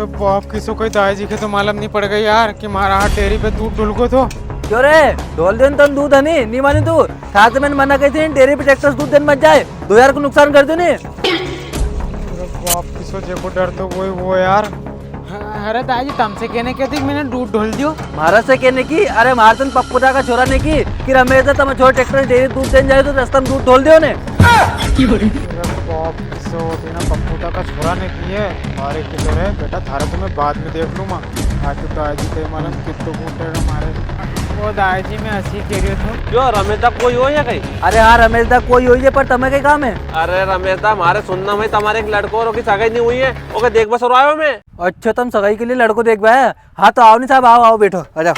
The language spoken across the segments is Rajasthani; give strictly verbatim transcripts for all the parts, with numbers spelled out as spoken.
तो बाप की सो कोई दाई जी के तो मालूम नी पड़ गई यार कि मारा हाथ डेयरी पे दूध ढुल गो तो। क्यों रे, ढोल देन तन दूध है नी, नी मानी तू। था तो मैंने मना कही थी, डेयरी पे ट्रैक्टर से दूध देन मत जाए, दो हजार को नुकसान कर दो नी। अरे बाप की सो जेको डर तो वही वो यार। अरे दाई जी, तमसे कहने के थी कि मैंने दूध ढोल दियो। म्हारा से कहने की? अरे म्हारे तन पप्पू दा का छोरा ने की कि रमेश दा तम छोरा ट्रैक्टर से डेयरी दूध देन जाए तो रास्ता में दूध ढोल दियो ने। अरे बाप की सो, तेना पप्पू दा का छोरा ने की है। अरे किधर है बेटा, थारा तो मैं बाद में देख लूंगा। आज तो दाई जी के मालूम कितो कूटेगा मारे। ओ दाई जी, मैं ऐसी कह रही हूँ। क्यों, रमेश दा कोई हो या कहीं? अरे हाँ, रमेश दा कोई हो ये, पर तमें कई काम है? अरे रमेश दा, मारे सुनना में तमारे एक लड़को और ओकी सगाई नी हुई है, ओके देखबा सरो आयो मैं। अच्छा, तम सगाई के लिए लड़को देखबा है? हाँ तो आओ नी साहब, आओ, आओ, बैठो, आ जाओ।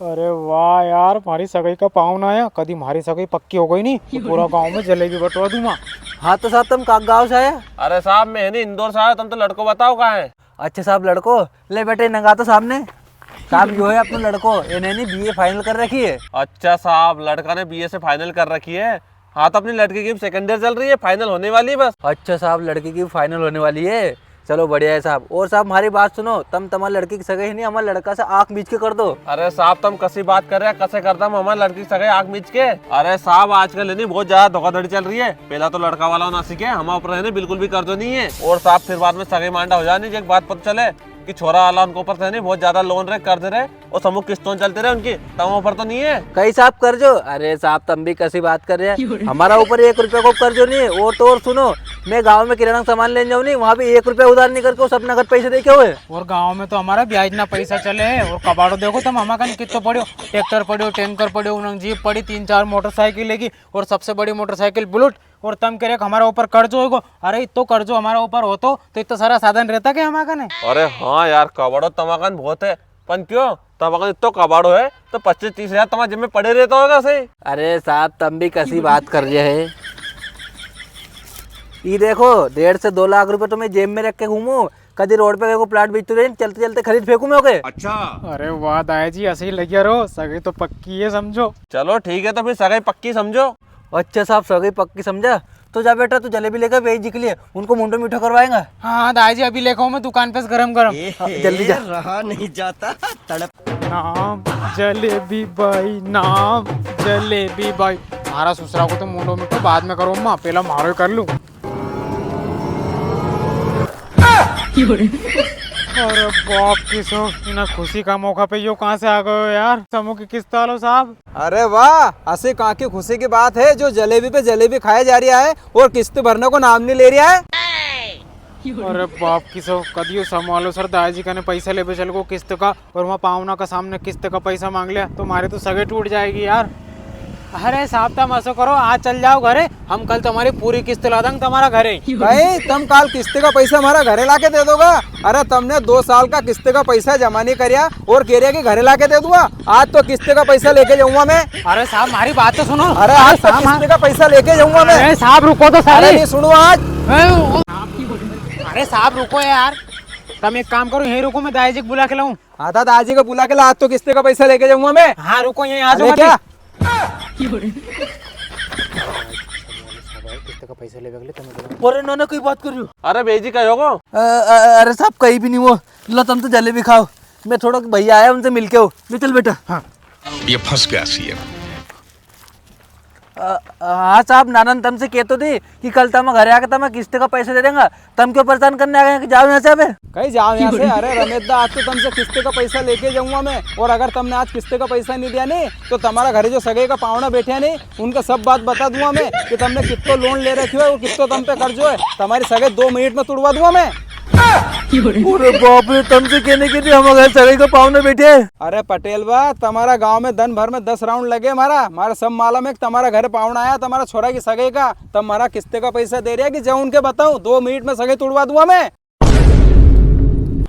अरे वाह यार, म्हारी सगाई का पावना आया, कदी म्हारी सगाई पक्की हो गई नी तो पूरा गांव में जलेबी बंटवा दूंगा। हाँ तो साहब, तम का गाँव से आया? अरे साहब, मैं है नी इंदौर से आया, तम तो लड़को बताओ कहाँ है? अच्छा साहब, लड़को ले बेटे, नंगा तो सामने। साहब, यो है अपनो लड़को, इन्हें नी बीए फाइनल कर रखी है। अच्छा साहब, लड़का ने बीए से फाइनल कर रखी है। हाँ, तो अपनी लड़की की सेकंड ईयर चल रही है, फाइनल होने वाली है बस। अच्छा साहब, लड़की की फाइनल होने वाली है, चलो बढ़िया है साहब। और साहब, हमारी बात सुनो, तम तमारी लड़की की सगाई है नी, हमारे लड़का से आंख मीच के कर दो। अरे साहब, तम कसी बात कर रहे हैं, कसे कर दम हमारे लड़की की सगाई आंख मीच के? अरे साहब, आजकल है नी बहुत ज्यादा धोखाधड़ी चल रही है। पहला तो लड़का वाला ना सीखे, हमारे ऊपर है नी बिल्कुल भी कर्जो नहीं है। और साहब, फिर बाद में सगाई मांडा हो जाए नी, एक बात पता चले कि छोरा वाला उनके ऊपर से है नी बहुत ज्यादा लोन रहे, कर्ज रहे, और समूह किस्तों चलते रहे उनकी, तम ऊपर तो नहीं है? कई साहब कर्जो? अरे साहब, तम भी कसी बात कर रहे हैं, हमारा ऊपर एक रुपया को कर्जो नहीं है। और तो और सुनो, मैं गांव में किराना का सामान लेने जाऊँ नी, वहाँ भी एक रुपया उधार नहीं करके वो सब नगद पैसे देके हुए। और गांव में तो हमारा ब्याज ना पैसा चले है। और कबाड़ो देखो तम, हमारा कन कितो पड़्यो, ट्रैक्टर पड़्यो, टैंकर पड़्यो, उन्हें जीप पड़ी, तीन चार मोटरसाइकिल लेगी, और सबसे बड़ी मोटरसाइकिल बुलेट, और तम कह रहे कि हमारा ऊपर कर्जो होगो। अरे, इतो कर्जो हमारा ऊपर होतो तो इतना सारा साधन रहता क्या हमारा कने? अरे हाँ यार, कबाड़ो तमारा कन बहुत है, पण क्यों, तमारा कन इतो कबाड़ो है तो पच्चीस तीस हजार तमारे जेब में पड़े रहता होगा सही। अरे साहब, तम भी कसी बात कर रहे हैं। ये देखो, डेढ़ से दो लाख रुपए तो मैं जेब में रख के घूमूं, कदी रोड पे को प्लाट बेचतो रहे, चलते चलते खरीद फेंकू मैं ओके। अच्छा। अरे वाह दाई जी, ऐसे ही लग्या रहो, सगाई तो पक्की है समझो। चलो ठीक है, तो फिर सगाई पक्की समझो। अच्छा साहब, सगाई पक्की समझा, तो जा बेटा, तू जलेबी लेकर बेई जी के लिए, उनको मुंडो मीठो करवाएगा। हाँ दाई जी, अभी लेकर आऊँ मैं दुकान पे से गरम गरम। हाँ, जल्दी जा। रहा नहीं जाता, तड़प। नाम जलेबी बाई, नाम जलेबी बाई। म्हारा ससुरा को तो मुंडो मीठो बाद में करूँ माँ, पहला म्हारो ही कर लूँ। अरे बाप की सो, इना खुशी का मौका पे यो कहाँ से आ गयो यार? समूह की किस्त आलो साहब। अरे वाह, असी कहाँ की खुशी की बात है जो जलेबी पे जलेबी खाया जा रहा है और किस्त भरने को नाम नहीं ले रहा है। अरे बाप की सो, कदी यो समूह आलो सर दाई जी कने पैसा लेबे चल गो किस्त का, और वहाँ पावना का सामने किस्त का पैसा मांग लिया तो म्हारी तो सगाई टूट जाएगी यार। अरे साहब, तम असो करो, आज चल जाओ घरे, हम कल तमारी पूरी किस्त ला देंगे तमारा घरे। भाई, तम काल किस्त का पैसा हमारा घरे लाके दे दोगा? अरे, तमने दो साल का किस्त का पैसा जमा नहीं करिया और कह रहे कि घरे लाके दे दूंगा। आज तो किस्त का पैसा लेके जाऊंगा मैं। अरे साहब, हमारी बात तो सुनो। अरे, आज तो साहब, किस्त का पैसा लेके जाऊंगा मैं। अरे साहब, रुको तो साहब। अरे, नहीं सुनो आज। अरे साहब, रुको यार, तम एक काम करो, यहीं रुको, मैं दाई जी को बुला के लाऊं। हाँ, दादा, आज ही को बुला के ला, आज तो किस्त का पैसा लेके जाऊंगा मैं। हाँ, रुको, यहीं आ जाओ अरे मत। क्या? किस्त का पैसा लेवे के लिए तुम्हें बोला। अरे नाना, कोई बात कर रही हो? अरे बेजी, का होगो? अ, अ, अरे साहब, कहीं भी नहीं हो। लो, तुम तो जलेबी खाओ, मैं थोड़ा भैया आया, उनसे मिलके हो। ले चल बेटा। हाँ। ये फंस गया सीएम। अ, अ, हाँ साहब, नानन तमसे कहतो थी कि कल तम घरे आके तम किस्त का पैसा दे देंगा, तम क्यों परेशान करने आ गए कि जाओ यहाँ से अबे। कहीं जाओ यहाँ से। अरे रमेश दा, आज तो तमसे किस्त का पैसा लेके जाऊंगा मैं, और अगर तमने आज किस्त का पैसा नहीं दिया नहीं तो तमारा घरे जो सगे का पावना बैठे नहीं, उनका सब बात बता दूंगा मैं कि तमने कितो लोन ले रखी है, वो कितो तम पे कर्जो है। तमारी सगे दो मिनट में तुड़वा दूंगा मैं। अरे बाप रे, तमसे कहने के लिए हमारे घर सगे का पावना बैठे है। अरे पटेल बा, तमारा गांव में दिन भर में दस राउंड लगे मारा, मारे सब मालूम है कि तमारा घर पावना आया, तमारा छोरा की सगाई का, तम मारा किस्ते का पैसा दे रहे हैं कि जाऊं उनके बताऊं, दो मिनट में सगाई तुड़वा दूंगा मैं।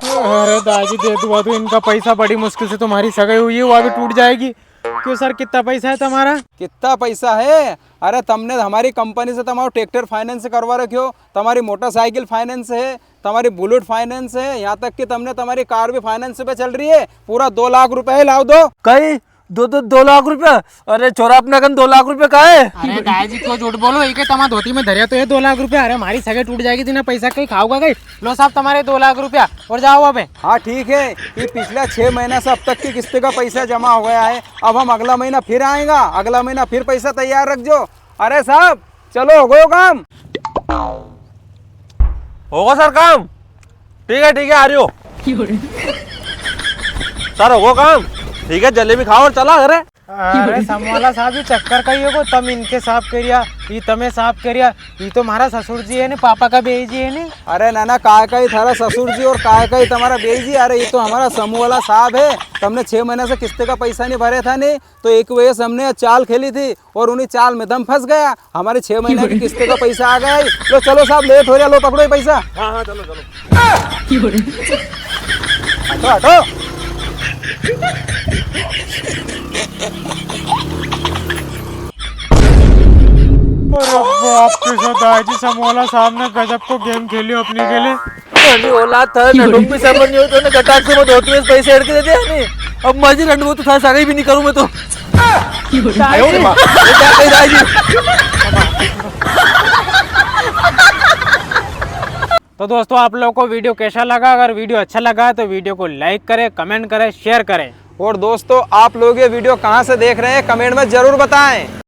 अरे दाजी, दे दुआ दो इनका पैसा, बड़ी मुश्किल से तुम्हारी सगाई हुई है, वो अभी टूट जाएगी। क्यों सर, कितना पैसा है तुम्हारा? कितना पैसा है? अरे तमने हमारी कंपनी से तमारो ट्रैक्टर फाइनेंस करवा रखियो, तमारी मोटरसाइकिल फाइनेंस है, तमारी बुलेट फाइनेंस है, यहाँ तक कि तमने तमारी कार भी फाइनेंस पे चल रही है। पूरा दो लाख रुपए है, लाओ दो। कई दो, दो, दो लाख रुपया? अरे छोरा, अपना कन दो लाख रुपया का है? अरे दाई जी, क्यों झूठ बोलो? इके तमा धोती में धरिया तो ये दो लाख रुपया। अरे, मारी सगे टूट जाएगी, तीना पैसा कई खाओगा कई? लो साहब, तमारे दो लाख रुपया, और जाओ अबे। हाँ, ठीक है, ये पिछला छह महीना से अब तक की किस्त का पैसा जमा हो गया है। अब हम अगला महीना फिर आएगा, अगला महीना फिर पैसा तैयार रख जो। अरे साहब, चलो, हो गयो काम? होगो सर काम। ठीक है, ठीक है, आ रही हो। सर, होगो काम। ठीक है, जलेबी खाओ और चला घरे। अरे समूह वाला साहब, ये चक्कर का ही होगो, तम इनके साफ करिया, ये तमे साफ करिया, ये तो मारा ससुर जी है नी, पापा का बेई जी है नी। अरे नाना, काय का ही थारा ससुर जी और काय का ही तमारा बेई जी? अरे, ये तो हमारा समूह वाला साहब है, तमने छह महीना से किस्त का पैसा नी भरे था नी, तो एक वजह से हमने चाल खेली थी और उन्हीं चाल में दम फंस गया। हमारे छह महीने की किस्त का पैसा आ गया है। लो चलो साहब, लेट हो रहा, लो पकड़ो ये पैसा। हाँ, हाँ, चलो, चलो। हटो, हटो। अरे बाप रे, सो दाई जी, समूह वाला साहब ने गजब को गेम खेलियो अपनी के लिए। अरे औलाद, थारे नडुम भी सबर नहीं हो तो ने गटाक से मैं धोती में पैसे हेड़ के दे दे नी। अब मर्जी रंडवो तो थारे सागे भी नहीं करूँ मैं तो। आयो रे माँ। ये क्या कही दाई जी? तो दोस्तों, आप लोगों को वीडियो कैसा लगा? अगर वीडियो अच्छा लगा है तो वीडियो को लाइक करें, कमेंट करें, शेयर करें। और दोस्तों, आप लोग ये वीडियो कहाँ से देख रहे हैं, कमेंट में जरूर बताएं।